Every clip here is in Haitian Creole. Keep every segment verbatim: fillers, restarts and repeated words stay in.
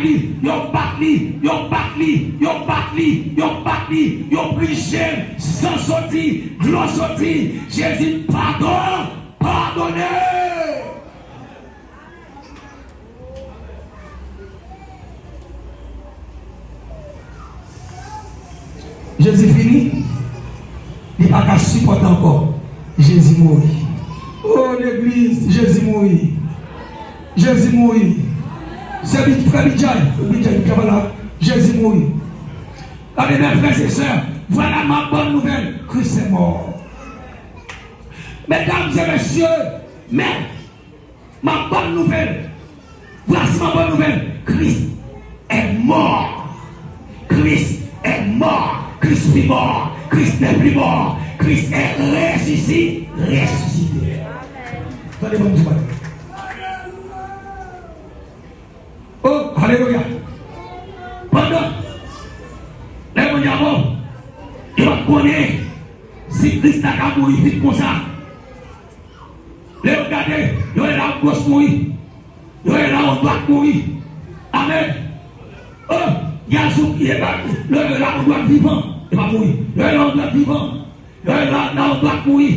li, yo bat li, yo bat li, yo bat li, yo bat li, yo prije l, san soti, dlo soti. Jezi padon, padone. Jezi fini, li pa ka sipòte ankò. Jezi mouri. O legliz, Jezi mouri. Jezi mouri. Se bit frè Bidjay, Bidjay, Bidjay pa la. Jezi mouri. Gade byen, frè e sè, vwala ma bòn nouvèl, Kris è mò. Medam e mesye, men, ma bòn nouvèl, vwasi ma bòn nouvèl, Kris è mò. Kris è mò. Kris pi mò. Kris n'est plus mort. Kris è resisi, resisite. Tande bon Dye. Oh, alelouya. Pandan lè moun yo avè w, yo pa konnen si Kris la ka mouri vit konsa. Lè yo gade, yo wè lawon goch mouri. Yo wè lawon dwat mouri. Amèn. Oh, y a sou pye ba. Yo wè lawon dwat vivan. E pa mouri. Yo wè lawon dwat vivan. Yo wè la, lawon dwat mouri.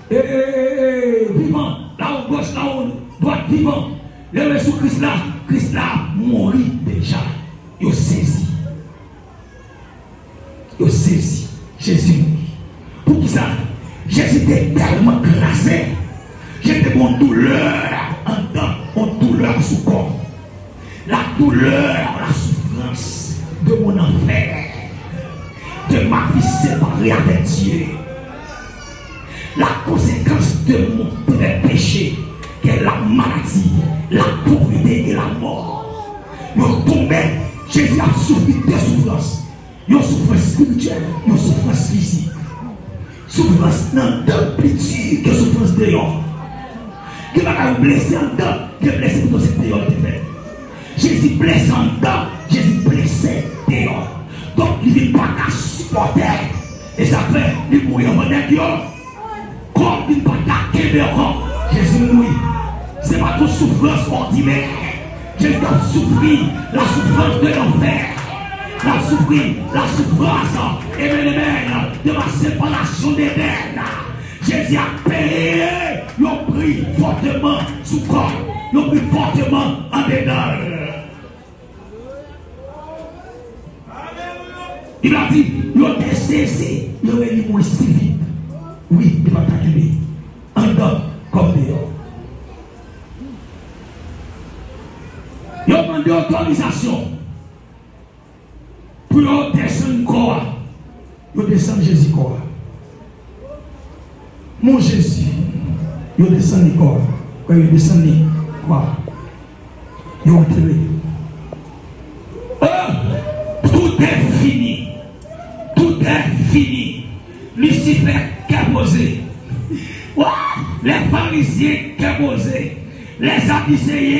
E, e, e, e, vivan. Lawon goch, lawon dwat vivan. Lè yo wè sou Kris la, Kris la mouri deja. Yo sezi. Yo sezi. Jezi mouri. Poukisa? Jezi te tèlman kraze. Jezi te gen yon doulè anndan, yon doulè sou kò. La douleur, la souffrance de mon enfer, de ma vie séparée avec Dieu, la conséquence de mon péché, qui est la maladie, la pauvreté et la mort. Yo tonbe, Jezi ap soufri de soufrans. Yon soufrans espirityèl, yon soufrans fizik. Soufrans nan anndan pli di ke soufrans deyò. Gen bagay ou blese anndan, gen blese pito se deyò l te fèt. Jezi blese anndan, Jezi blese deyò. Donk, li vin pa ka sipòte. E sa fè, li mouri anvan nèg yo. Kò vin pa ka kenbe ankò. Jezi mouri. Se pa t yon soufrans òdinè. Jezi t ap soufri la souffrance de l'enfer. L ap soufri la souffrance, amen, amen, de la séparation d'Éden. Jezi ap peye yon pri fòteman sou kò l, yon pri fòteman andedan l. Bib la di, yo te sezi, yo wè li mouri si vit. Wi, li pa t ka kenbe anndan kòm deyò. Yo mande otorizasyon pou yo desann kò a. Yo desann Jezi kò a. Mon Jezi, yo desann li kò a. Kan yo desann li kò a, yo antere. Oh, tout est fini. Tout est fini. Lisifè kè poze. Wa! Lè Farizyen kè poze. Lè Sadiseyen